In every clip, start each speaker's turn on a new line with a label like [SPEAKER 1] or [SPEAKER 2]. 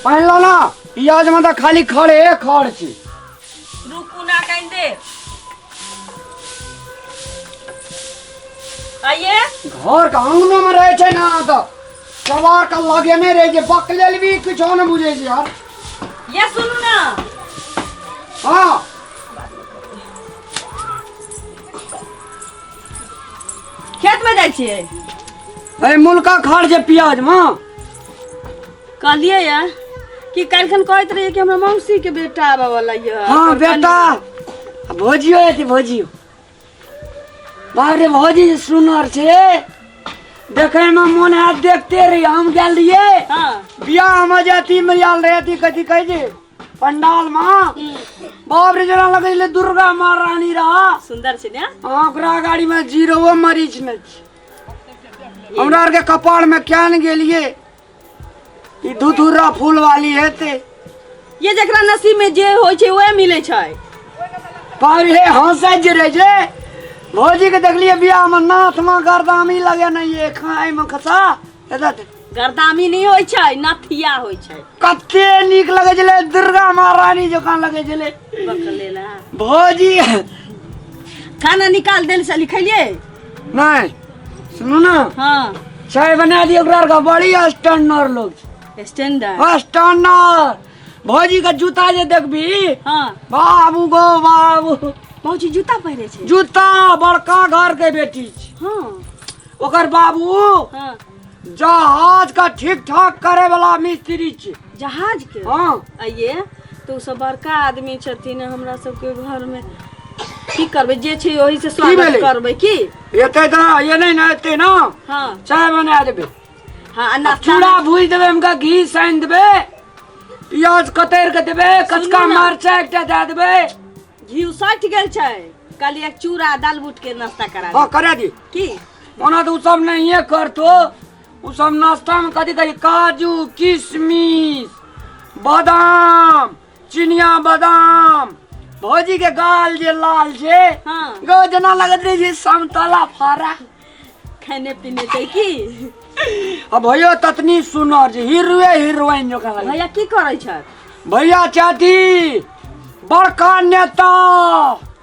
[SPEAKER 1] पानि ला ना पियाज में तऽ खाली खड़े खड़ छै।
[SPEAKER 2] रुकू ना कनि देर। आइए।
[SPEAKER 1] घर के आंगनो में रहै छै ना तऽ सवार के लगे नहि रहै छै, बकलेल भी किछो नहि बुझै छै यार।
[SPEAKER 2] ये सुनू ना।
[SPEAKER 1] हाँ।
[SPEAKER 2] खेत में जाइ छियै?
[SPEAKER 1] ए मुलका खड़ छै पियाज में।
[SPEAKER 2] कहलियै या कि काल्हिखन कहैत रहियै कि हमरा मौसी के बेटा आबऽ वाला यऽ।
[SPEAKER 1] हाँ बेटा भौजियो एती भौजियो। बाप रे भौजी सुनर छै, देखे में मोन हैत देखते रही। हम गेल रहियै बियाह में जे अथी में आयल रहे, अथी कथी कहै छै पंडाल में, बाप रे जेना लगै छलै दुर्गा महारानी रहा।
[SPEAKER 2] सुंदर छै ने?
[SPEAKER 1] हाँ, ओकरा गाड़ी में जीरो मरीज नहि छै। हमरा आरके कपार में क्या ने गेलियै ई धुधुरा फूल वाली हेतै।
[SPEAKER 2] ये जकरा नसीब में जे होइ छै वएह मिलै छै।
[SPEAKER 1] बाप रे हंसै जे रहै छै। भौजी के देखलियै बियाह में नाथ में गर्दामी लगे नहीं ये खाय में खसा एतऽ
[SPEAKER 2] गर्दामी नहीं होइ छै, नथिया होइ छै।
[SPEAKER 1] कते नीक लगै छलै, दुर्गा महारानी जकाँ लगै छलै।
[SPEAKER 2] बकलेला।
[SPEAKER 1] भौजी
[SPEAKER 2] खाना निकाल देल से लिखलियै।
[SPEAKER 1] नहीं सुनू ना।
[SPEAKER 2] हाँ।
[SPEAKER 1] चाय बना दियो ओकरा आरके, बड़ी स्टैंडर्ड लोग छै।
[SPEAKER 2] स्टैंडर्ड?
[SPEAKER 1] स्टैंडर्ड। भौजी के जूता जे देखबी।
[SPEAKER 2] हाँ।
[SPEAKER 1] बाबू गो बाबू।
[SPEAKER 2] भौजी जूता पहिरे छै?
[SPEAKER 1] जूता, बड़का घर के बेटी छै।
[SPEAKER 2] हाँ।
[SPEAKER 1] ओकर बाबू
[SPEAKER 2] हाँ।
[SPEAKER 1] जहाज का ठीक ठाक करे वाला मिस्त्री छै।
[SPEAKER 2] जहाज के?
[SPEAKER 1] हाँ।
[SPEAKER 2] आइए तो उ सब बड़का आदमी छथिन, हमरा सबके घर में की करबै, जे छै ओही से स्वागत
[SPEAKER 1] भेलै?
[SPEAKER 2] करबै की।
[SPEAKER 1] एतै तऽ ये नहीं ना एतै ना।
[SPEAKER 2] हाँ।
[SPEAKER 1] चाय बना देबै।
[SPEAKER 2] हाँ, आ नाश्ता
[SPEAKER 1] चूड़ा भूज देबै, हुनका घी सानि देबै, प्याज कतरि के देबै, कचका
[SPEAKER 2] सुनू ना।
[SPEAKER 1] मरचाइ एकटा दए देबै।
[SPEAKER 2] घी सटि गेल छै, कहलियै एक चूड़ा दाल बूट के नाश्ता करा
[SPEAKER 1] हाँ
[SPEAKER 2] देब।
[SPEAKER 1] करा दी।
[SPEAKER 2] की?
[SPEAKER 1] ओना तऽ ओ सब नहिए करतो, ओ सब नाश्ता में कथी कथी काजू किशमिश बादाम चिनिया बादाम। भौजी के गाल जे लाल छै।
[SPEAKER 2] हाँ।
[SPEAKER 1] गो जेना लगैत रहै छै समतला फारा।
[SPEAKER 2] खाने पीने छै की?
[SPEAKER 1] आ भैया ततनी सुनर छै, हीरोए हीरोइन जकाँ लगै।
[SPEAKER 2] भैया की करै छथि?
[SPEAKER 1] भैया चाची बड़का नेता।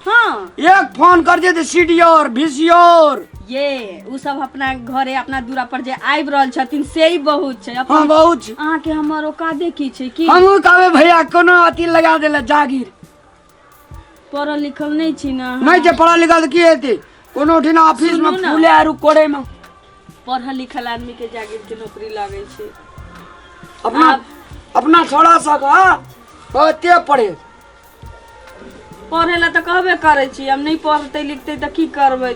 [SPEAKER 2] हाँ।
[SPEAKER 1] एक फोन कर दे सीडीओर भिसियोर।
[SPEAKER 2] ये उ सब अपना घरे अपना दूरा पर जे आबि रहल छथिन से ही बहुत छै। अपन
[SPEAKER 1] हाँ बहुत छै।
[SPEAKER 2] अहाँके हमर औकादे की छै की?
[SPEAKER 1] हमहूँ कहबै भैया कोनो अथी लगा देले जागीर।
[SPEAKER 2] पढ़ल लिखल नहि छी ने अहाँ?
[SPEAKER 1] नहि छै पढ़ल लिखल की हेतै, कोनो ठिना ऑफिस में
[SPEAKER 2] सुनू ना।
[SPEAKER 1] फूले आरू कोड़े में।
[SPEAKER 2] पढ़ल लिखल आदमी के जागीर के नौकरी लागै छै।
[SPEAKER 1] अपना अपना छोड़ा सक बहुते पढ़े।
[SPEAKER 2] पढ़े ला तऽ कहबे करै छी, हम नहि पढ़तै लिखतै तऽ की करबै,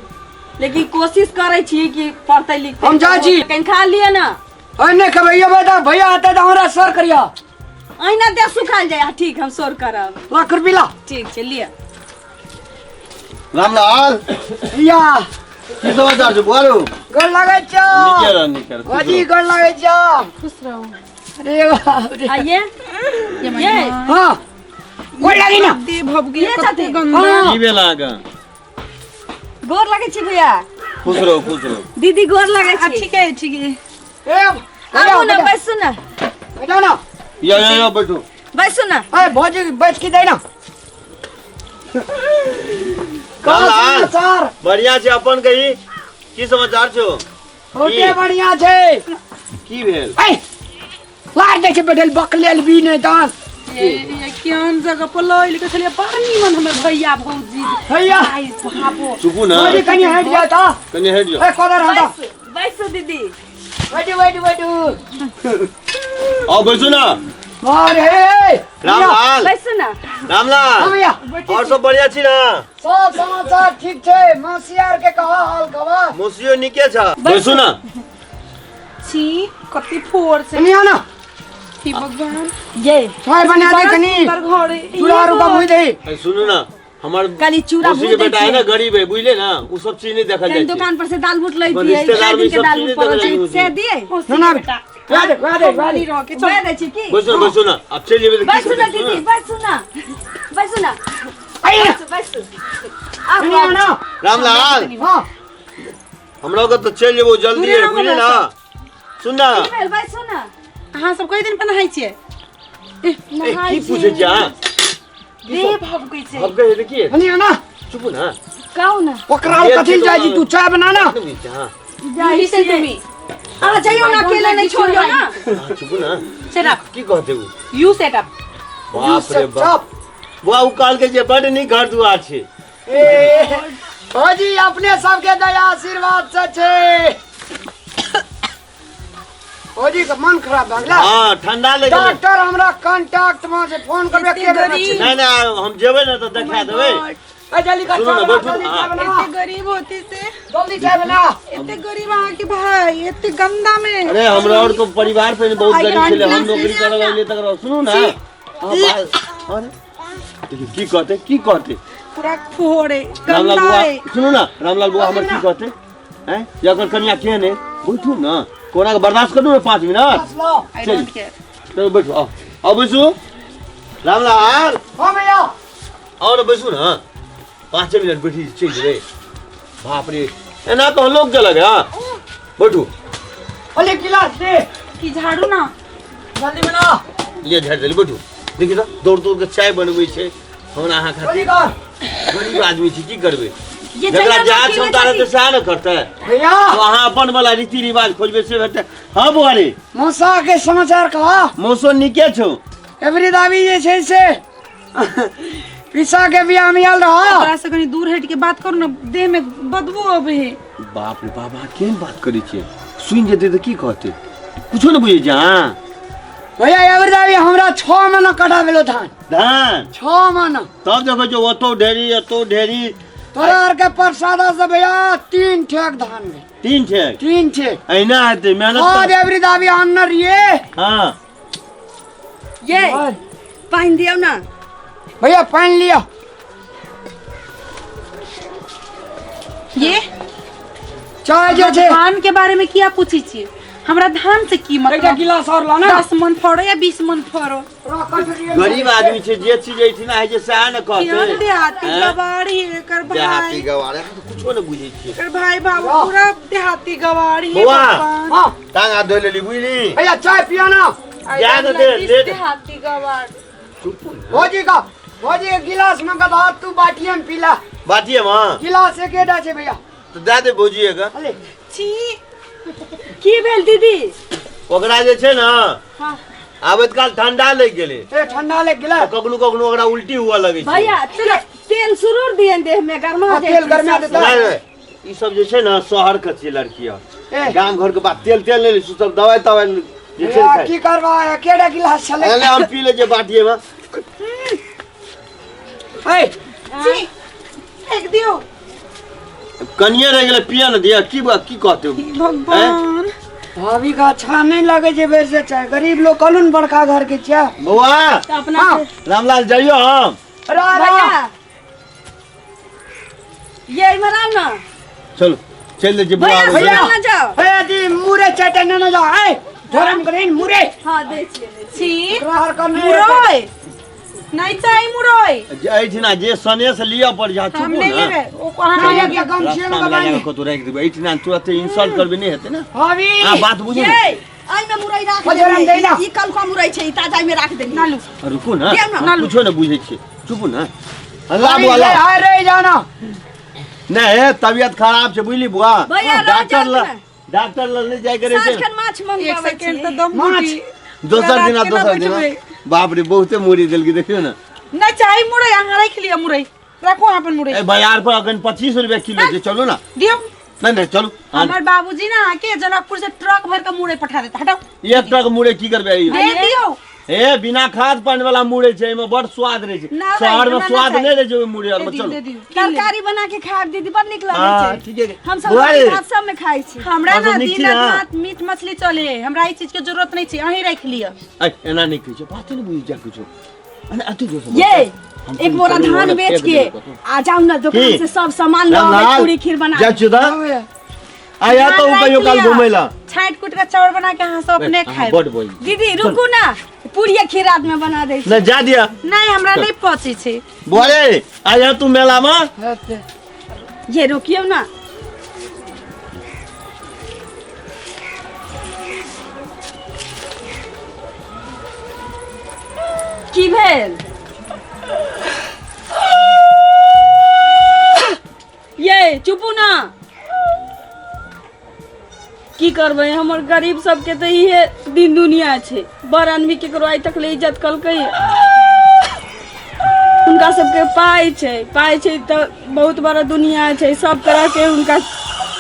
[SPEAKER 2] लेकिन कोशिश करै छी कि पढ़तै लिखतै।
[SPEAKER 1] हम जाइ छी।
[SPEAKER 2] कनि खा लिअ ना।
[SPEAKER 1] अरे नहि खेबै, एबै तऽ भैया एतै तऽ हमरा सर करिया।
[SPEAKER 2] अहिना देह सुखाल जाय। हाँ, ठीक, हम शोर करब।
[SPEAKER 1] ला खुरपी ला।
[SPEAKER 2] ठीक छै, लिअ।
[SPEAKER 3] रामलाल।
[SPEAKER 1] या।
[SPEAKER 3] की समाचार छै बुआरू?
[SPEAKER 1] गोर लागै छौ।
[SPEAKER 3] नीके रह, नीके रह।
[SPEAKER 1] भौजी गोर लागै छौ।
[SPEAKER 4] खुश रहू।
[SPEAKER 1] अरे बाप रे।
[SPEAKER 2] आइए ये।
[SPEAKER 1] हाँ गोर लागी ना।
[SPEAKER 4] दे भब गेल।
[SPEAKER 2] के
[SPEAKER 4] कते
[SPEAKER 2] छथिन?
[SPEAKER 4] गंदा।
[SPEAKER 1] हाँ।
[SPEAKER 3] की भेल अहाँके?
[SPEAKER 2] गोर लगै छी भैया।
[SPEAKER 3] खुश रहू, खुश रहू।
[SPEAKER 2] दीदी गोर लगै
[SPEAKER 4] आ
[SPEAKER 2] छी।
[SPEAKER 4] ठीक है, ठीक है।
[SPEAKER 1] ए
[SPEAKER 2] आबू ना, बैसू ना।
[SPEAKER 1] बैठो ना।
[SPEAKER 3] या या या बैठू।
[SPEAKER 2] बैसू ना।
[SPEAKER 1] ए भौजी बैठ के दे ना।
[SPEAKER 3] रामलाल।
[SPEAKER 1] समाचार?
[SPEAKER 3] बढ़िया छै, अपन कही की समाचार छौ?
[SPEAKER 1] बहुते बढ़िया छै।
[SPEAKER 3] की भेल?
[SPEAKER 1] ए लार दै छै बैठल बकलेल भी नहि दान।
[SPEAKER 4] ये केहन जगह पर लऽ के छलियै, बड़ नीमन हमर भैया भौजी।
[SPEAKER 1] भैया।
[SPEAKER 4] आई बाबो।
[SPEAKER 3] चुपू ना।
[SPEAKER 1] भौजी कनि हटि जाओ तऽ।
[SPEAKER 3] कनि हटि जाओ।
[SPEAKER 1] ए कोदर हटा।
[SPEAKER 2] बैसू, बैसू दीदी।
[SPEAKER 1] बैठू बैठू बैठू।
[SPEAKER 3] आओ बैसू ना।
[SPEAKER 1] अरे
[SPEAKER 3] रामलाल।
[SPEAKER 2] बैसू ना।
[SPEAKER 3] रामलाल।
[SPEAKER 1] हाँ भैया।
[SPEAKER 3] और सब बढ़िया छी ना?
[SPEAKER 1] सब समाचार ठीक छै। मौसी आर के कहा हाल खबर?
[SPEAKER 3] मौसियो नीके छ। बैसू ना।
[SPEAKER 4] छी कते फोर से।
[SPEAKER 1] कनि आना।
[SPEAKER 4] हे भगवान।
[SPEAKER 2] ये
[SPEAKER 1] चाय बना दे
[SPEAKER 4] बड़ा
[SPEAKER 1] कनि।
[SPEAKER 4] सुंदर घर है।
[SPEAKER 1] चूड़ा रुका भूज दे।
[SPEAKER 3] ए, सुनू ना, हमर
[SPEAKER 2] काली चूड़ा
[SPEAKER 3] मौसी के
[SPEAKER 2] भूज दै
[SPEAKER 3] बेटा है
[SPEAKER 2] छियै।
[SPEAKER 3] ना, गरीब है बुझले ना, उ सब चीज नहीं देखल
[SPEAKER 2] कनि
[SPEAKER 3] जाइ छै।
[SPEAKER 2] दुकान पर से दाल बूट
[SPEAKER 3] अपन
[SPEAKER 2] लैतियै,
[SPEAKER 3] रिश्तेदार
[SPEAKER 2] चारि
[SPEAKER 3] में
[SPEAKER 2] दिन के
[SPEAKER 3] सब
[SPEAKER 2] दाल
[SPEAKER 3] चीज
[SPEAKER 2] बूट पड़ल
[SPEAKER 3] देखल
[SPEAKER 2] छै,
[SPEAKER 3] जाइ
[SPEAKER 2] से दियै।
[SPEAKER 4] मौसी
[SPEAKER 1] ना, ना,
[SPEAKER 4] के बेटा।
[SPEAKER 1] वएह दे, वएह दे, वएह दे।
[SPEAKER 4] नहीं रह के चल।
[SPEAKER 2] वएह दै छी की?
[SPEAKER 3] बैसू ना, बैसू ना, अब चलि जेबै तऽ की
[SPEAKER 2] बैसू ना
[SPEAKER 3] करबै?
[SPEAKER 2] दीदी, बैसू ना, बैसू ना।
[SPEAKER 1] आइए ना।
[SPEAKER 2] बैसू, बैसू। आबू,
[SPEAKER 1] कनि
[SPEAKER 2] आबू।
[SPEAKER 1] आना।
[SPEAKER 3] रामलाल।
[SPEAKER 1] हाँ।
[SPEAKER 3] हमरा के तऽ चलि जेबो जल्दी
[SPEAKER 4] दूरे रहू
[SPEAKER 3] बुझले ना।
[SPEAKER 4] हमरा
[SPEAKER 3] सुन ना।
[SPEAKER 2] की भेल? बैसू ना।
[SPEAKER 4] अहाँ सब कई दिन पर नहाय छियै?
[SPEAKER 3] ए, की पूछै छी अहाँ?
[SPEAKER 4] देह भभकै छै।
[SPEAKER 3] भभकै छै तऽ की?
[SPEAKER 1] कनिया ना।
[SPEAKER 3] चुप ना।
[SPEAKER 2] कहू ना।
[SPEAKER 1] ओकरा कथी जाइ छी तू चाय बना ना।
[SPEAKER 3] नहि बुझै छी अहाँ।
[SPEAKER 2] जाइ
[SPEAKER 4] से तुम्ही
[SPEAKER 2] अहाँ जइयौ ना, अकेले नहीं छोड़ियौ ना।
[SPEAKER 3] अहाँ चुप ना।
[SPEAKER 4] Set up.
[SPEAKER 3] की कहते उ?
[SPEAKER 4] You set up.
[SPEAKER 3] बाप रे बाप। बुआ उ कहलकै जे बड नीक घर दुआर छै।
[SPEAKER 1] ए भौजी अपने सबके दया आशीर्वाद से छै। भौजी के मन खराब भऽ गेला।
[SPEAKER 3] हाँ, ठंडा लागि गेलै।
[SPEAKER 1] डॉक्टर हमरा कांटेक्ट में से फोन करबे के बेर छै।
[SPEAKER 3] नहीं नहीं, हम जेबै ने तऽ देखा देबै।
[SPEAKER 1] ए जल्दी कर,
[SPEAKER 3] सुनू
[SPEAKER 1] चाय
[SPEAKER 3] ने,
[SPEAKER 1] बना,
[SPEAKER 3] बैठू।
[SPEAKER 1] जल्दी चाय
[SPEAKER 3] हाँ।
[SPEAKER 1] बना।
[SPEAKER 4] एते गरीब होती से।
[SPEAKER 1] जल्दी चाय बना।
[SPEAKER 4] एते गरीब अहाँ के भाई एते गंदा में।
[SPEAKER 3] अरे हमरा और तो परिवार पे बहुत
[SPEAKER 4] I
[SPEAKER 3] गरीब
[SPEAKER 4] can't
[SPEAKER 3] छलै, हम
[SPEAKER 4] believe
[SPEAKER 3] नौकरी करऽ लगलियै तकर बाद सुनू ने। हाँ, अरे देखियौ की कहतै, की कहतै?
[SPEAKER 4] पूरा फोड़े
[SPEAKER 3] रामलाल
[SPEAKER 4] गंदा
[SPEAKER 3] बुआ
[SPEAKER 4] है।
[SPEAKER 3] सुनू ना, रामलाल बुआ हमर की कहतै? हैं ये ओकर कनिया केहन है? बैठू ना, कोना के बर्दाश्त करू ने 5 मिनट।
[SPEAKER 4] I
[SPEAKER 3] चलू।
[SPEAKER 4] Don't care.
[SPEAKER 3] चलू बैठू, आओ आओ बैसू। रामलाल।
[SPEAKER 1] हाँ भैया।
[SPEAKER 3] आओ ने बैसू ना, 5 मिनट बैठी चलि जेबै। बाप रे, एना तऽ लोक देलक। हाँ बैठू।
[SPEAKER 1] अरे गिलास दे।
[SPEAKER 4] की झाड़ू ना।
[SPEAKER 1] जल्दी बना।
[SPEAKER 3] लिअ झाड़ि देली, बैठू। देखी तऽ दौड़ दौड़ के चाय बनबै छै हमरा अहाँ खातिर।
[SPEAKER 1] जल्दी कर।
[SPEAKER 3] गरीब आदमी छी, की करबै?
[SPEAKER 2] ये
[SPEAKER 3] जकरा
[SPEAKER 2] जइयौ ना,
[SPEAKER 3] जा
[SPEAKER 2] अकेले
[SPEAKER 3] क्षमता रहतै
[SPEAKER 2] छथिन।
[SPEAKER 3] सएह ने करतै।
[SPEAKER 1] भैया।
[SPEAKER 3] तो अहाँ अपन वाला रीति रिवाज खोजबै से भेटतै। हाँ बौआ रे।
[SPEAKER 1] मौसा के समाचार कहा।
[SPEAKER 3] मौसो नीके छौ।
[SPEAKER 1] एवरी दाबी जे छै से पिसा के बियाह में आयल रहा।
[SPEAKER 4] ओकरा से कनी दूर हट के बात करू ना, देह में बदबू अबे है।
[SPEAKER 3] बाप रे बाप, अहाँ केहन बात करै छियै? सुनि जेतै तऽ की कहतै? कुछो नहि बुझै छै अहाँ।
[SPEAKER 1] भैया एवरी दाबी हमरा 6 महीना कटा भेलो धान।
[SPEAKER 3] धान?
[SPEAKER 1] 6 महीना।
[SPEAKER 3] तब देखै छियै ओतौ ढेरी एतौ ढेरी।
[SPEAKER 1] तोरा आर के प्रसादा से भैया 3 ठेक धान भेल।
[SPEAKER 3] 3 ठेक?
[SPEAKER 1] 3 ठेक।
[SPEAKER 3] अहिना हेतै मेहनत
[SPEAKER 1] और
[SPEAKER 3] तऽ-
[SPEAKER 1] एवरी दाबी आनने रहिए।
[SPEAKER 3] हाँ।
[SPEAKER 2] ये पानि दियौ ना।
[SPEAKER 1] भैया पानि लिअ।
[SPEAKER 4] ये
[SPEAKER 1] चाय जे छै।
[SPEAKER 4] धान के बारे में किया पूछै छियै? हमरा धान से की मतलब?
[SPEAKER 1] एकटा गिलास और ला ना।
[SPEAKER 4] 10 मन फड़ो या 20 मन फड़ो।
[SPEAKER 3] गरीब आदमी छै, जे चीज एहिठिना होइ छै सएह ने कहतै।
[SPEAKER 4] केहन देहाती
[SPEAKER 3] हैं?
[SPEAKER 4] गवारी है एकर भाई।
[SPEAKER 3] देहाती गवार है, तऽ कुछो नहि बुझै छियै।
[SPEAKER 4] एकर भाई बाबू पूरा देहाती गवारी है।
[SPEAKER 3] बौआ।
[SPEAKER 4] भगवान।
[SPEAKER 1] हाँ।
[SPEAKER 3] टांग हाथ धोइ लेली बुझली?
[SPEAKER 1] भैया चाय पियो ना।
[SPEAKER 3] जा दे, दे, ले।
[SPEAKER 4] देहाती गवार।
[SPEAKER 1] भौजी का, भौजी के गिलास में गधा तू बाटिए में पीला।
[SPEAKER 3] बाटिए में?
[SPEAKER 1] गिलास एकेटा छै भैया।
[SPEAKER 3] तऽ दए दे भौजी के।
[SPEAKER 1] अरे।
[SPEAKER 4] छी।
[SPEAKER 2] की भेल दीदी?
[SPEAKER 3] ओकरा जे छै ने,
[SPEAKER 2] हाँ।
[SPEAKER 3] आबैत काल ठंडा लागि गेलै।
[SPEAKER 1] ए ठंडा लागि गेलै।
[SPEAKER 3] तऽ कखनो कखनो ओकरा उल्टी हुअ लगै छै।
[SPEAKER 2] भैया तेल सुरूर दियन देह में, गरमा
[SPEAKER 1] हाँ,
[SPEAKER 2] जाइ
[SPEAKER 1] तेल
[SPEAKER 2] छै
[SPEAKER 1] गरमा
[SPEAKER 2] सब।
[SPEAKER 1] देतै।
[SPEAKER 3] नहि, नहि, ई सब जे छै ने शहर के छै लड़की आर।
[SPEAKER 1] ए।
[SPEAKER 3] गाम घर के बात तेल तेल नहि लै छै, सब दवाइ तवाइ जे छै
[SPEAKER 1] भैया,
[SPEAKER 3] खाइ।
[SPEAKER 1] की करबा, एकेटा गिलास छलै।
[SPEAKER 3] अरे हम पी लै छियै बाटिए में।
[SPEAKER 1] ए।
[SPEAKER 4] छी, फेंक दियौ।
[SPEAKER 3] कनिए रहि गेलै, पिया ने दिया। की की कहतै?
[SPEAKER 4] भगवान।
[SPEAKER 1] भाभी का अच्छा नहीं लगे छै बेर से चाय। गरीब लोग कहलु ने बड़का घर के छियै।
[SPEAKER 3] बौआ।
[SPEAKER 2] तऽ अपना
[SPEAKER 1] हाँ।
[SPEAKER 2] के-
[SPEAKER 3] रामलाल जाइयो हम।
[SPEAKER 1] रा, रा।
[SPEAKER 2] भैया। ये इम्हर आउ ना।
[SPEAKER 3] चलू चलि दै छियै बौआ।
[SPEAKER 2] भैया,
[SPEAKER 3] आबै
[SPEAKER 2] भैया।
[SPEAKER 3] छै।
[SPEAKER 2] ना जाओ।
[SPEAKER 1] भैया जी मुरे चटे ने ना जाओ। ए धर्म करेन मुरे।
[SPEAKER 2] हाँ, दै छियै, दै छियै।
[SPEAKER 4] छी।
[SPEAKER 1] ओकरा हर कर नहीं
[SPEAKER 4] मुरई नहीं चाहिए मुरई।
[SPEAKER 3] जे एहिठिना जे सनेस लिअ पड़ जा
[SPEAKER 4] हम
[SPEAKER 3] चुपू
[SPEAKER 4] नहीं
[SPEAKER 3] ने।
[SPEAKER 4] लेबै। ओ अहाँ
[SPEAKER 1] नहीं
[SPEAKER 4] नहीं
[SPEAKER 1] लेबै। गमछी में
[SPEAKER 3] रास्तामे
[SPEAKER 1] दबाई।
[SPEAKER 3] लए कऽ कतहु राखि देबै एहिठिना, तुरते इंसल्ट करबै नहि हेतै ने।
[SPEAKER 1] भाभी।
[SPEAKER 3] अहाँ बात बुझू ने।
[SPEAKER 2] ये एहिमे मुरई राख
[SPEAKER 1] ओ जरा
[SPEAKER 2] देलियै।
[SPEAKER 1] दै ना।
[SPEAKER 2] ई कलका मुरई छै, ई ताजा एहिमे राख देलियै।
[SPEAKER 4] ना लू।
[SPEAKER 3] रुकू ने,
[SPEAKER 2] दियौ ना।
[SPEAKER 3] अहाँ कुछो नहि बुझै छियै, चुपू ने। अल्लाह
[SPEAKER 1] भाभी,
[SPEAKER 3] बुआ
[SPEAKER 1] ले, हाय रे जाना।
[SPEAKER 3] नहि हे, तबियत खराब छै बुझली बुआ।
[SPEAKER 2] भैया, रह
[SPEAKER 3] डॉक्टर
[SPEAKER 2] जायत
[SPEAKER 3] ल
[SPEAKER 2] ने।
[SPEAKER 3] डॉक्टर लग नहि जाय के रहै
[SPEAKER 2] साँझ
[SPEAKER 3] छै।
[SPEAKER 2] खन माछ
[SPEAKER 4] एक
[SPEAKER 2] मंगवाबै
[SPEAKER 4] सेकेंड
[SPEAKER 2] छियै।
[SPEAKER 4] तऽ दम
[SPEAKER 1] माछ।
[SPEAKER 4] घुटी।
[SPEAKER 3] दोसर
[SPEAKER 4] पूरा
[SPEAKER 3] दिना,
[SPEAKER 4] रात केना
[SPEAKER 3] दोसर दिना।
[SPEAKER 4] बैठबै?
[SPEAKER 3] बाप रे, बहुते मुड़ी देलकै देखियौ ने।
[SPEAKER 4] नहीं चाही मुरई, अहाँ राखि लिअ मुरई, राखू अहाँ अपन मुरई।
[SPEAKER 3] ए बाजार पर अखन 25 रुपया किलो छै, चलू ना।
[SPEAKER 4] दियौ।
[SPEAKER 3] नहीं नहीं, चलू। हाँ।
[SPEAKER 4] हमर बाबूजी ना अहाँके जनकपुर से ट्रक भर के मुरई पठा देता। हटाउ।
[SPEAKER 3] एक ट्रक मुरई की करबै?
[SPEAKER 4] दे दियौ।
[SPEAKER 3] ए बिना खाद पानि वाला मुरई छै, एहिमे बड़ स्वाद रहै छै।
[SPEAKER 4] ना भाई,
[SPEAKER 3] शहर में
[SPEAKER 4] हमरा ना
[SPEAKER 3] स्वाद
[SPEAKER 4] चाही।
[SPEAKER 3] नहि रहै छै ओहि मुरई आरमे।
[SPEAKER 4] दे दियौ,
[SPEAKER 3] चलू।
[SPEAKER 4] दे दियौ।
[SPEAKER 2] तरकारी बना के खायब दीदी, बड़ नीक लगै
[SPEAKER 3] हाँ,
[SPEAKER 2] छै।
[SPEAKER 3] ठीके छै।
[SPEAKER 2] हम सब
[SPEAKER 3] बुआ रे।
[SPEAKER 2] रोटी भात सब में खाइ छी।
[SPEAKER 4] हमरा
[SPEAKER 3] अहाँ
[SPEAKER 4] ना
[SPEAKER 3] सब नीक
[SPEAKER 4] दिन
[SPEAKER 3] छी ना?
[SPEAKER 4] रात मीट मछली चले, हमरा ई चीज के जरूरत नहीं छै, अहीं राखि लिअ।
[SPEAKER 3] ऐ, एना नहि कहै छै, बाते नहि बुझि जा कुछो। अरे अति जोर से
[SPEAKER 2] ये
[SPEAKER 3] बोल। हम
[SPEAKER 2] एक बोरा
[SPEAKER 3] चलू,
[SPEAKER 2] धान
[SPEAKER 3] ओने
[SPEAKER 2] बेच
[SPEAKER 3] फेंक
[SPEAKER 2] के
[SPEAKER 3] देबै कतौ।
[SPEAKER 2] आ जाउ ना दुकान
[SPEAKER 3] की?
[SPEAKER 2] से सब सामान लऽ आबै,
[SPEAKER 3] रामलाल,
[SPEAKER 2] पूरी खीर बना।
[SPEAKER 3] जाइ छियौ तऽ?
[SPEAKER 1] भैया।
[SPEAKER 3] आया तऽ ओ
[SPEAKER 4] धान
[SPEAKER 3] कहियो
[SPEAKER 4] राखि
[SPEAKER 3] काल
[SPEAKER 4] लिअ।
[SPEAKER 3] घुमै ला।
[SPEAKER 4] छाँटि कुटि के चाउर बना के अहाँ सब अपने
[SPEAKER 3] अहाँ
[SPEAKER 4] खायब।
[SPEAKER 3] बड बोल।
[SPEAKER 2] दीदी रुकू ना, पूरी खीर रात में बना दै छी।
[SPEAKER 3] नहि जा दिया।
[SPEAKER 4] नहीं, हमरा नहीं पचै छै।
[SPEAKER 3] बुआ रे, आया तू मेला में?
[SPEAKER 1] हेतै।
[SPEAKER 2] ये रोकियौ ना। की भेल ये चुपू ना की करबै हमर गरीब सबके तऽ इहे दिन दुनिया छै बड़ आदमी केकरो आइ तक ले इज्जत कलकै हुनका सबके पाइ छै पाइ छै तऽ बहुत बड़ा दुनिया छै सब तरहके हुनका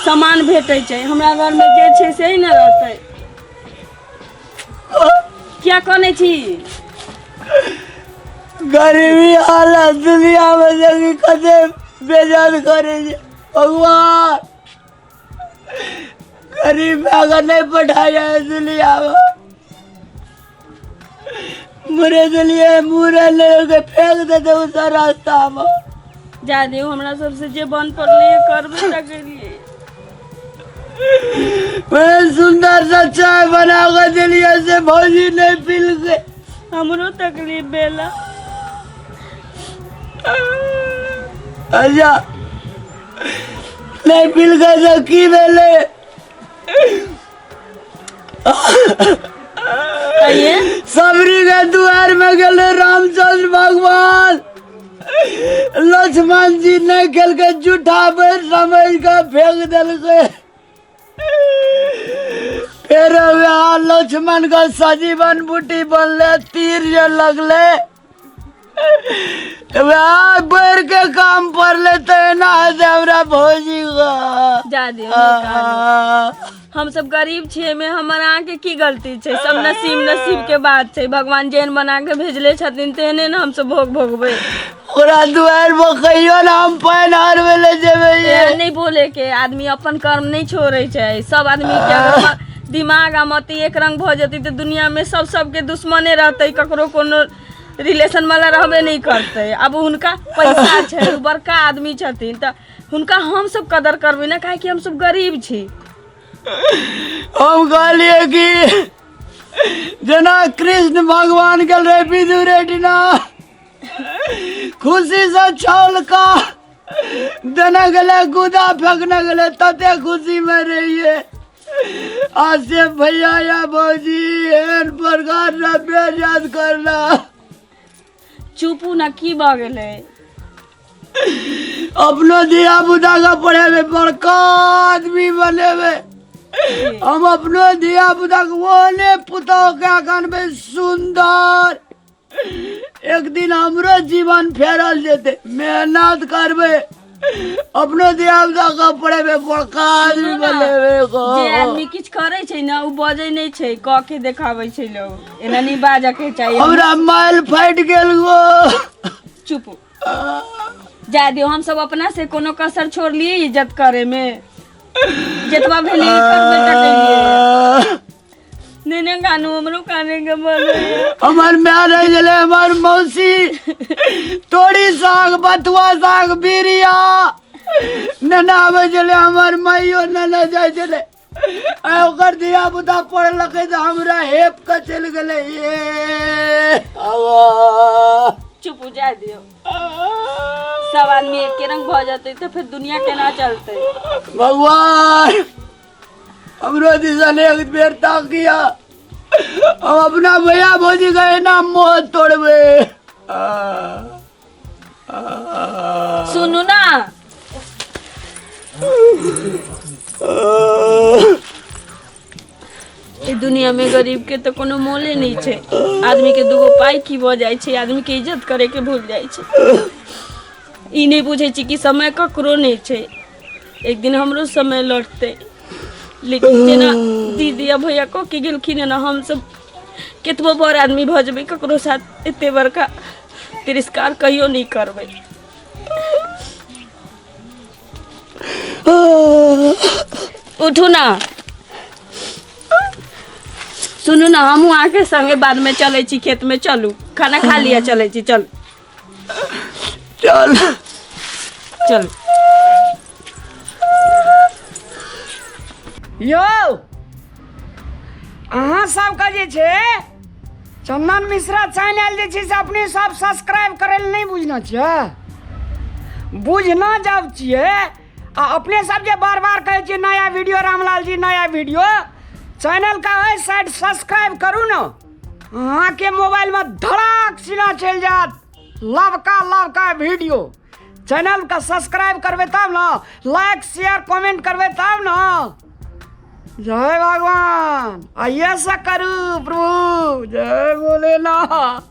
[SPEAKER 2] सामान भेटै छै हमरा घरमे जे छै से ने रहतै किया कनै छी
[SPEAKER 1] गरीबी हालत दुनिया में देखी कते बेजान करे छै भगवान गरीब अगर नहीं पठाया है दुनिया में मुरे के लिए मुरे ले फेंक देते उस रास्ता में
[SPEAKER 2] जा दियौ हमरा सबसे जे बन पड़लै करबे टा केलियै
[SPEAKER 1] मैं सुंदर सा चाय बना के दिलिए से भौजी नहीं पील के
[SPEAKER 2] हमरो तकलीफ भेला
[SPEAKER 1] अच्छा नहीं पील के तो की भेले
[SPEAKER 2] कहिए
[SPEAKER 1] सबरी के दुआर में गेले रामचंद्र भगवान लक्ष्मण जी नहीं खेल के जूठा बैठ समझ के फेंक दिलके फिर वहाँ लक्ष्मण का सजीवन बूटी बनले तीर जो लगले वहाँ बैर के काम पड़ले तो एना हेतै हमरा भौजी का
[SPEAKER 2] जा दियौ नहि कानू। हम सब गरीब छियै मे हमर अहाँके की गलती छै सब नसीब नसीब के बात छै भगवान जेहन बना के भेजले छथिन तेहने ने हमसब भोग भोगबै
[SPEAKER 1] ओकरा दुआरि पर कहियो ने हम पानि हरबै लए जेबै ये।
[SPEAKER 2] एहन नहि बोले के आदमी अपन कर्म नहि छोड़ै छै सब आदमी के अगर दिमाग आ मति एक रंग भऽ जेतै तऽ दुनिया मे सब सबके दुश्मने रहतै ककरो कोनो रिलेशन वाला रहबे नहि करतै आब हुनका पैसा छै ओ बड़का आदमी छथिन तऽ हुनका हमसब कदर करबै ने काहेकि हमसब गरीब छी
[SPEAKER 1] हम कहलियै कि जेना कृष्ण भगवान गेल रहे विदुर एहिठिना खुशी से छौल का देने गेलै गुदा फेंकने गेलै तते खुशी में रहिए आ से भैया या भौजी एहन प्रकार से बेइज्जत करना
[SPEAKER 2] चुपू ना की भऽ गेलै
[SPEAKER 1] अपनो धिया पुता के पढ़ेबै बड़का आदमी बनेबै हम अपनो धिया पुता के ओहने पुतोह के अनबै सुन्दर एक दिन हमरो जीवन फेरल जेतै मेहनत करबै अपनो धिया पुता के पढ़ेबै बड़का आदमी
[SPEAKER 2] सुनू ने,
[SPEAKER 1] बनेबै
[SPEAKER 2] जे आदमी किछु करै छै ने ओ बजै नहि छै कऽ के देखाबै छै लोग एना नहि बाजऽ के चाही
[SPEAKER 1] हमरा माइल फाटि गेल गो
[SPEAKER 2] चुप जा दियौ हमसब अपना से कोनो कसर छोड़लियै इज्जत करे में जतबा भेलै करबे टा केलियै नहीं नहीं कानू हमरो काने के मन होइया।
[SPEAKER 1] हमर माय रह गेलै हमर मौसी तोरी साग बथुआ साग बिरिया नेना आबै छलै हमर माइयो नेने जाइ छलै आ ओकर धिया पुता पढ़लकै तऽ हमरा हेप के चलि गेलै ये आवा।
[SPEAKER 2] चुप हो जाए दियो सब आदमी एके रंग भऽ जेतै तऽ फेर दुनिया केना चलतै
[SPEAKER 1] भगवान हमरो दिसन एक बेर ताकिया हम अपना भैया भौजी के एना मोह तोड़बे आ, आ,
[SPEAKER 2] सुनू ना ई दुनिया में गरीब के तऽ कोनो मोले नहि छै आदमी के दूगो पाइ की भऽ जाइ छै आदमी के इज्जत करे के भूल जाइ छै ई नहि बुझै छै कि समय ककरो नहि छै एक दिन हमरो समय लौटतै लेकिन जेना दीदी आ भैया कऽ के गेलखिन हँ ने हमसब कतबो बड़ आदमी भऽ जेबै ककरो साथ एते बड़का तिरस्कार कहियो नहि करबै उठू ना सुनू ना हमहूँ अहाँके संगे बादमे चलै छी खेतमे चलू खाना खा लिअ चलै छी चलू
[SPEAKER 1] चल
[SPEAKER 2] चलू
[SPEAKER 1] यौ अहाँ सबके जे छै चंदन मिश्रा चैनल जे छै से अपने सब सब्सक्राइब करै लए नहि बुझना छियै बुझना जब छियै आ अपने सब जे बार बार कहै छियै नया वीडियो रामलाल जी नया वीडियो चैनल का ओहि साइड सब्सक्राइब करू ने। अहाँके मोबाइलमे धड़ाक सीना चलि जायत लवका लवका वीडियो। चैनलके सब्सक्राइब करबै तब ने, लाइक शेयर कमेंट करबै तब ने। जय भगवान, आइए से करू प्रभु। जय भोलेनाथ।